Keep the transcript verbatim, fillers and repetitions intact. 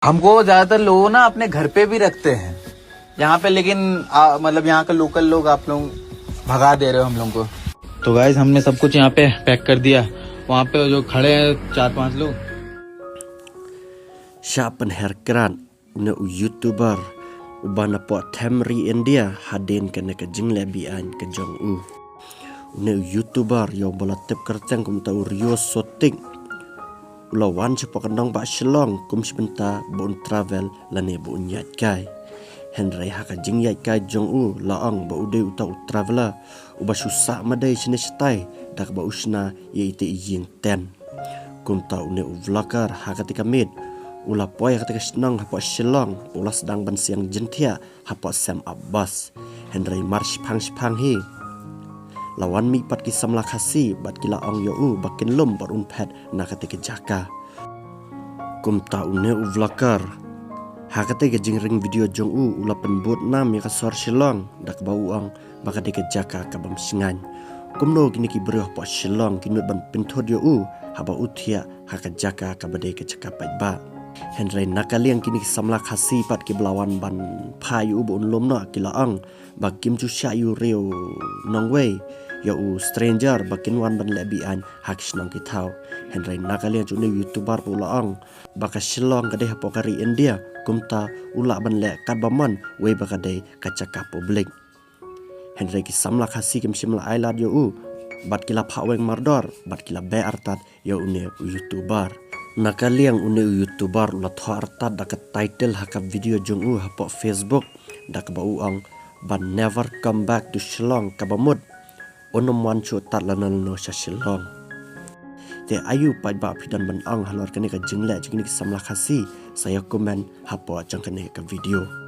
हमको ज्यादातर लोग ना अपने घर पे भी रखते हैं यहाँ पे, लेकिन आ, मतलब यहाँ का लोकल लोग आप लोग भगा दे रहे हो हम लोग को। तो गाइस, हमने सब कुछ यहाँ पे पैक कर दिया। वहाँ पे जो खड़े हैं चार पांच लोग। Shah pynher krat une u YouTuber uba napoh them ri India hadien kane ka jingleh be-aiñ ka jong u. Une u YouTuber ïa uba la tip kyrteng kum uta u Rio Sotik u la wan shapoh ka nongbah Shillong kum shi bynta ba un travel lane ba un ïaid kai. Hynrei ha ka jingïaid kai jong u la ong ba u dei uta u traveller uba shu sah madei shane shatai da kaba u shna ïa ite i ïing tent. Kumta une u vlogger ha kata ka miet u la poi ha kata ka shnong hapoh Shillong ba u la sdang ban siang jingthiah hapoh sem ap bus. Hynrei mar shiphang shiphang hi la wan mih pat ki samla Khasi bad ki la ong ïa u ba kin lum bad un phet na kata ka jaka. Kumta une u vlogger ha kata ka jingring video jong u u la pynbud nam ïa ka sor Shillong da kaba u ong ba ka dei ka jaka ka bym shngaiñ. Kumno kine ki briew hapoh Shillong ki nud ban pynthut ïa u haba u thiah ha ka jaka kaba dei ka jaka paidbah. Hynrei na ka liang kine ki samla Khasi pat kiba la wan ban phah ïa u ba un lum noh ki la ong ba kim ju shah ïa u riew nongwei, ïa u stranger ba kin wan ban leh be-aiñ ha ki shnong ki thaw. Hynrei na ka liang jong une u YouTuber pat u la ong ba ka Shillong ka dei hapoh ka ri India, kumta u lah ban leh katba mon wei ba ka dei ka jaka public. Hynrei ki samla Khasi kim shym la ai lad ïa u bad ki la phah weng mardor bad ki la beh artat ïa une u YouTuber. Na ka liang une u YouTuber u la thoh artat da ka title ha ka video jong u hapoh Facebook da kaba u ong ba never come back to Shillong, kaba mut un ym wan shuh tad lano lano sha Shillong. Te aïu paidbah phi don ban ong halor kane ka jingleh jong kine ki samla Khasi? Sa ïa comment hapoh jong kane ka video.